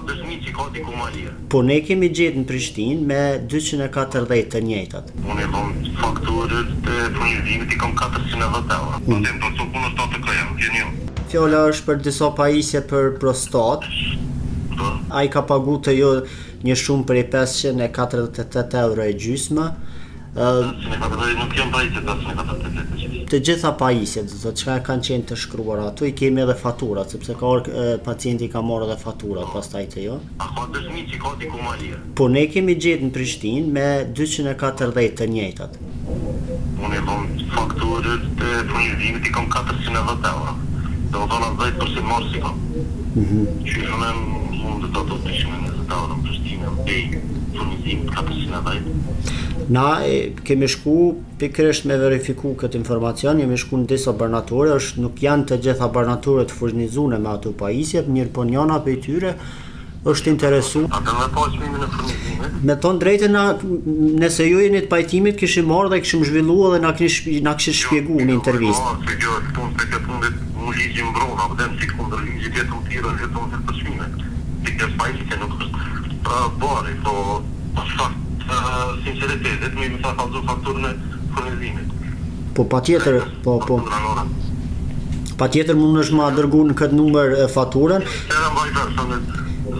dëshmi që ka diku ma lirë? Po ne kemi gjetë në Prishtinë me 240 të njëjtat. Unë i kam faturët e furnizimit i kam 410 euro. Mm. Atë për këto punë është ATK-ja, nuk jeni ju. Fjala është për disa pajisje për prostat. Po. Ai ka pagu te ju një shumë prej 548 euro e gjysmë. Ë, 540 nuk janë pajisje 548 e gjysmë. Të gjitha pajisjet, do të thotë çka kanë qenë të shkruara aty, i kemi edhe faturat, sepse ka ardhur e, pacienti i ka marrë edhe faturat pastaj te ju. A ka dëshmi që ka diku ma lirë? Po ne kemi gjetë në Prishtinë me 240 të njëjtat. Unë i kam faturët e furnizimit i kam 410 euro. Do të thonë as 10% marrë si kam. Mm -hmm. Qysh unë mundet ato 220 euro në Prishtinë, pej furnizimit 410. Na e, kemi shku pikërisht me verifiku këtë informacion, jemi shku në disa barnatore, është nuk janë të gjitha barnatoret furnizuar me ato pajisje, mirë po njëna prej tyre është interesu. A do me pa çmimin e furnizimit? Me thonë drejtën, na, nëse ju jeni të pajtimit, kishim marrë dhe kishim zhvillu edhe na kishim na kishit shpjegu në intervistë. Jo, se kjo është punë se kjo fundit mu ligji mbron, apo dem si kundër ligjit jetë më thirrë, jetë më thirrë për çmime. Si kjo është pajisje, nuk është uh, bari, po për shkak të sinqeritetit, mi më sa kallzu faturën e furnizimit. Po patjetër, po po. Fatura në orë. Patjetër mund është ma dërgu në këtë numër e, faturën. Era mbaj vesh, unë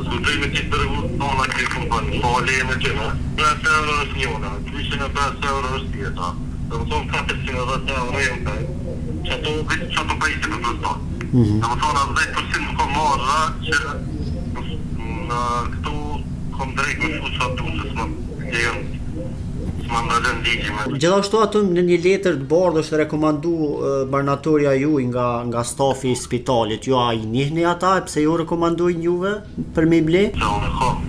s'guxoj me ti dërgu tona këtë kompani, po lejen e gjëna. 5 euro është njëna, 205 euro është tjetra. Do të thonë 410 euro janë pe. Që ato që ato pajisje për prostat. Mm -hmm. Do të thonë as 10% nuk kam marrë që në këtu kam drejt me shku sa du, se s'ma lejon, s'ma ndalon ligji me. Gjithashtu aty në një letër të bardhë është rekomandu e, barnatorja juaj nga nga stafi i spitalit. Ju a i njihni ata e pse ju rekomandojnë juve për me i ble? Se unë e kam.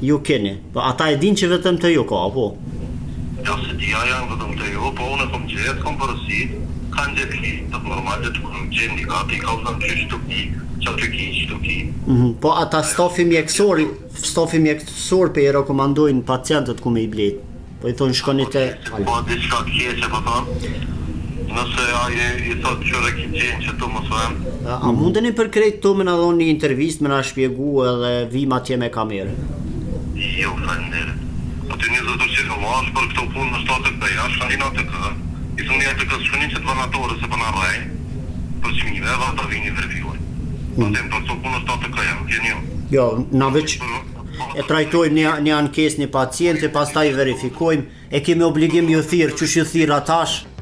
Ju keni. Po ata e dinë që vetëm te ju ka, apo? Ja se di a janë vetëm te ju, po unë e kom gjetë, kom porosit, kanë gjetë listat normale të kom gjenë një gati, i kallzon qysh tu ki, që aty ki, që tu ki. Mm -hmm. Po ata stafi mjekësor, stafi mjekësor pe i rekomandojnë pacientët ku me i ble. Po i thonë shkoni te Po diçka të keqe po thon. Nëse ai i thot qyre ki gjenë që tu mos vend. A, a mundeni për krejt këto me na dhonë një intervistë, me na shpjegu edhe vim atje me kamerë? Jo, faleminderit. Aty 20% më marrë për këto punë në ATK-ja, shkoni në ATK. I thoni ATK shkoni që të barnatore se po na rrejnë për çmime dhe ata vini verifikojnë. Mm. Atë për këto punë është ATK-ja, nuk jeni ju. Jo, na veç e trajtojmë një, një ankesë një pacienti, pastaj verifikojmë, e kemi obligim ju thirr, qysh ju thirr atash.